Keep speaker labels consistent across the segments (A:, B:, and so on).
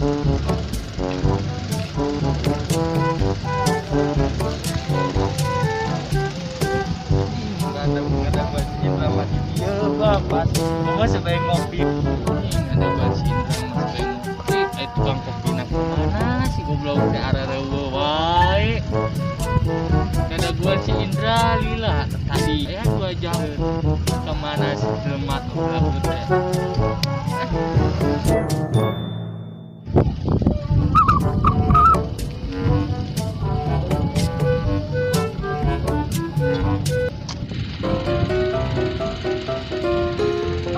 A: Nggak ada si Indra mah di dieu, Bapak. Mama sebagai ngopi. Ada gua si Indra mah sebagai ngopi. Eh, tukang kopi nak kemana si goblok teh, arareueuh wae. Kada gua si Indra lila tadi ya 2 jam, kemana si jelema goblok teh?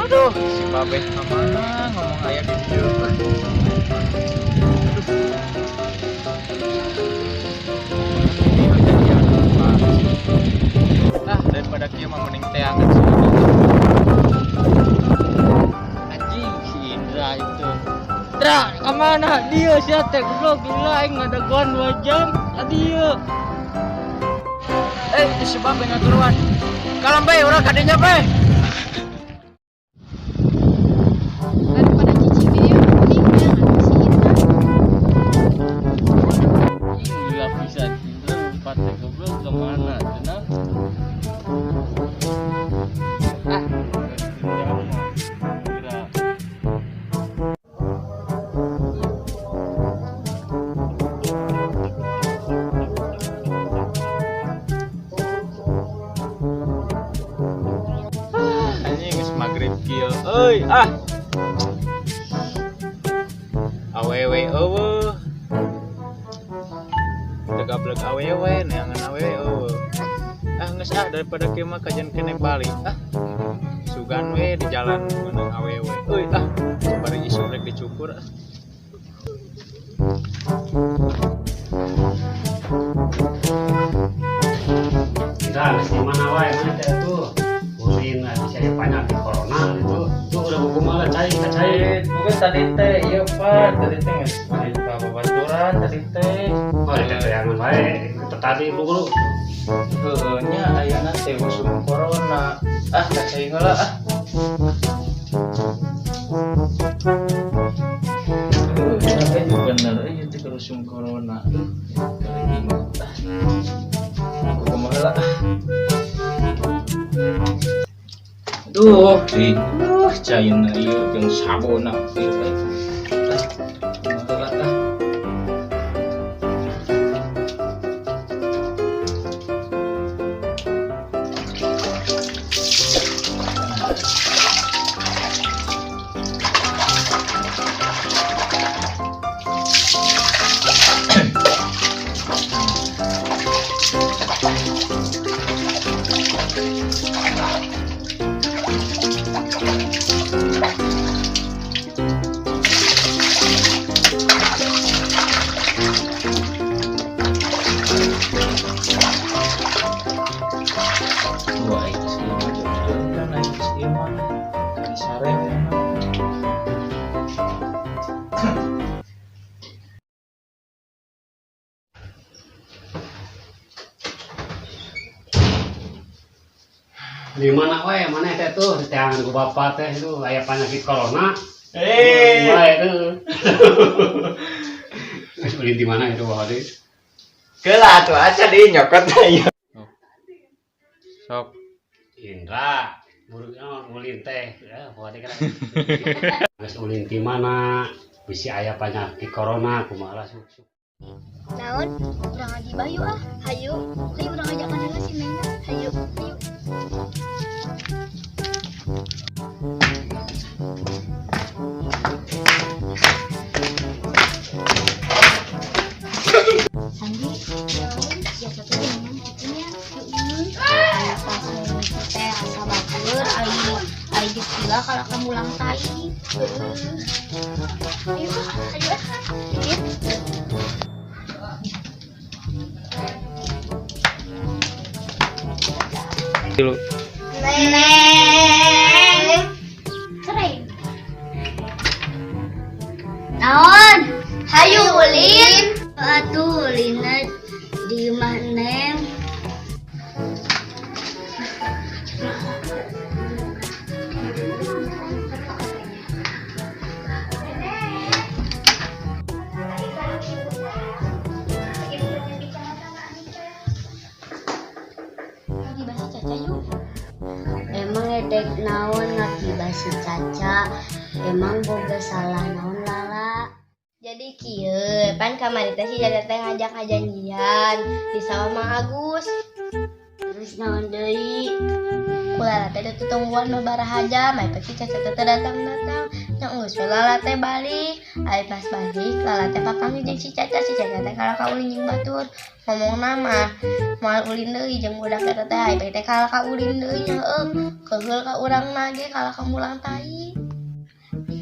B: Aduh, si babeh kemana, ngomong aya di dieu. Aduh. Ini kejadian apa? Ah, daripada kieu mah mending teangan sih.
A: Anjing, si Indra itu. Indra, kemana? Dia siapa teh goblok, gila aing ngadaguan 2 jam tadi ya.
B: Eh, si babeh ngaturuan. Kalem bae, urang kadinya bae.
C: Daripada cicing dia, mending jangan si Indra.
A: Anjing, gila pisan Indra lompat teh goblok, kemana cenah? Ah, Indra mah. Indra.
B: Anjing, geus magrib kieu. Euy, ah. Awewe euweuh. Teu gablek awewe, neangan awewe euweuh. Ah, geus ah, daripada kieu mah kajian keneh balik. Ah. Sugan we di jalan meunang awewe. Euy, ah. Bari isuk rek dicukur ah.
D: Kita geus di mana wae mana teh tuh. Ulin bisa aya penyakit corona gitu. Tuh udah buku malah cai ka cai.
A: Bukan tadi teh, iya Pak, tadi teh geus ulin ka babaturan tadi teh.
D: Oh, teh teangan wae. Itu tadi bu guru.
B: Heueuh nya, ayeuna teh usum corona. Ah, ka cai heula ah.
A: Heueuh, eh bener ieu teh usum corona. Kali ingat ah.
B: Aku kumaha heula ah.
A: Duh, di caina ieu jeung sabonna ieu teh.
B: Ah, kumaha heula ah.
A: Wah, itu sih mah jauh.
B: Kan aing geus ieu mah. Kali sare we mah.
D: Di mana wae mana teh tuh teangan ku bapak teh itu aya penyakit corona.
B: Eh,
D: Wae tuh. Geus ulin di mana itu bapak teh?
B: Keula atuh aca di nyokot ieu.
A: Sok.
D: Indra, buruk naon ulin teh, ya bapak teh kan. Geus ulin di mana? Bisi aya penyakit corona kumaha lah suk.
C: Naon? Urang ngaji bayu ah. Hayu, hayu urang ajakan heula si Neng. Hayu, hayu. Sandi, naon? Biasa teh dengan kitu nya. Heeh. Aya pas itu teh asa bager, ai ai geus gila kalau kamu ulang tai. Heeh. Ayo ah, ayo ah. Ayo.
B: Tilu.
C: Neng. Cerai. Naon? Hayu ulin. Atuh ulina di imah Neng. Naon ngakibah si Caca? Emang boga salah naon Lala? Jadi kieu, pan kamari teh si Caca teh ngajak ngajanjian di sawah Mang Agus. Terus naon deui? Ku Lala teh ditutungguan babaraha jam, aya si Caca teh datang-datang. Nya geus we Lala teh balik. Ari pas balik Lala teh papanggih jeung si Caca, si Caca teh kalah ka ulin jeung batur. Ngomongna mah moal ulin deui jeung budak eta teh, aya teh kalah ka ulin deui nya heueuh. Keheul ka urangna ge kalah ka mulang tai.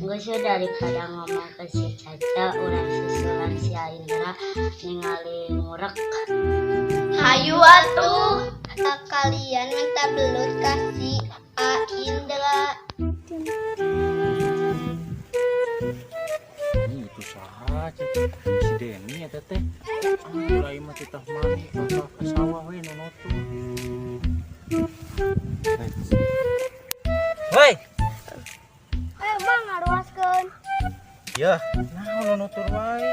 C: Geus we daripada ngomong ke si Caca, urang susulan si Indra ningali ngurek. Hayu atuh. Kalian minta belut kasih A Indra.
B: Ini itu saha si Deni eta teh. Mulai mah titah mani ka ke sawah we nunutur. Hoi.
C: Bang ngaruaskeun.
B: Ya, naon nunutur wae.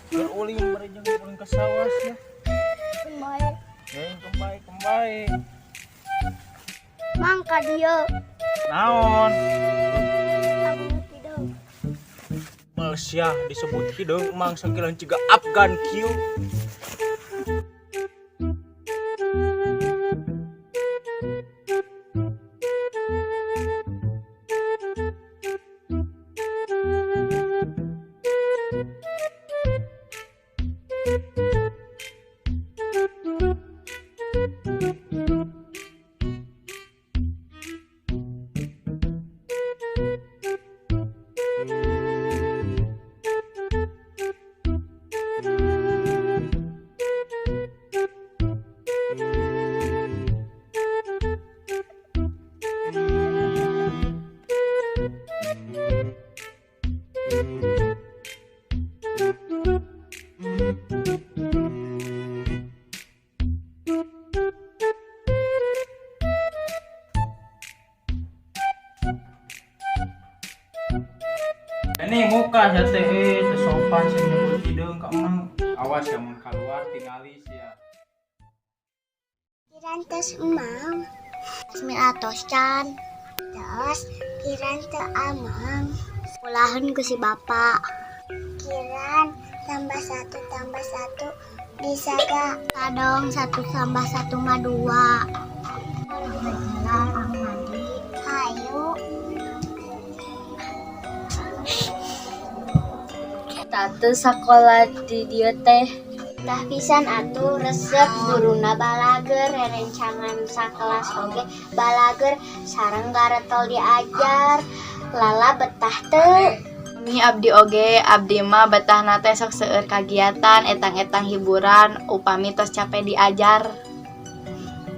B: Keur ulin bari jeung ulin ka sawah sia.
C: Kembae.
B: Kembae, kembae.
C: Mang ka dieu.
B: Naon? Malaysia disebut hideung mang sakilan ciga Afgan kieu. Ini muka sia teh teu sopan sih nyebut hideung ka emang. Awas ya mun kaluar tingali sia.
C: Kiran tes emang. Asmin atos can. Terus kiran teu amang. Sekolahan ku si bapak. Kiran tambah 1 tambah 1 bisa gak? Kadang 1 tambah 1 mah 2. Jalan mandi. Hayu.
E: Tante sekolah di dieu teh.
C: Tah pisan atuh resep guruna balager rerencangan sakelas oge balager sareng garetol diajar. Lala betah teu.
F: Mi abdi oge abdi mah betahna teh sok seueur kagiatan etang-etang hiburan upami tos capek diajar.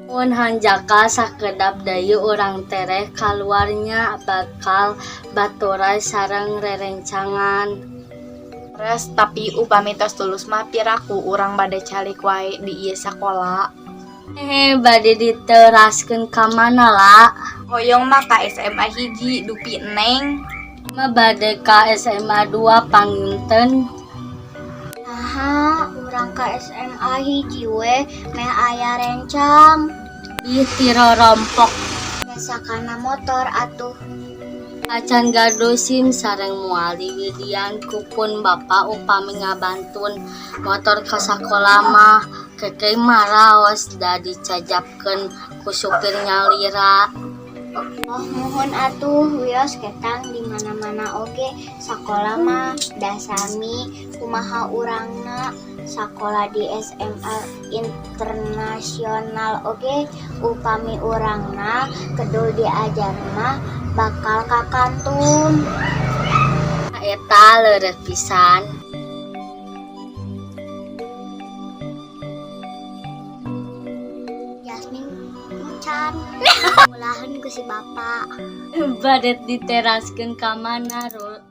E: Mun hanjakal sakedap deui urang tereh kaluarnya bakal baturay sareng rerencangan.
F: Res tapi upami tos tulus mah piraku urang bade calik wae di ieu sakola.
E: Bade diteraskeun ka mana la?
F: Hoyong mah ka SMA 1 dupi neng.
E: Mah bade ka SMA 2 panginten.
C: Aha, urang ka SMA 1 we meh aya rencang.
E: Ih tiro rompok.
C: Biasa kana motor atuh.
E: Acan gaduh SIM sareng moal diwidian ku pun bapa upami ngabantun motor ka sakola mah kekeh maraos da dicajapkeun ku supir nyalira.
C: Oh muhun atuh wios ketang di mana-mana oge sakola mah dasami kumaha urangna sakola di SMA internasional oge upami urangna kedul diajar mah bakal kakantun.
E: Eta leureut pisan.
C: Jasmine macan. Ulahan ku si bapak.
E: Bade diteraskeun ka mana, Rul?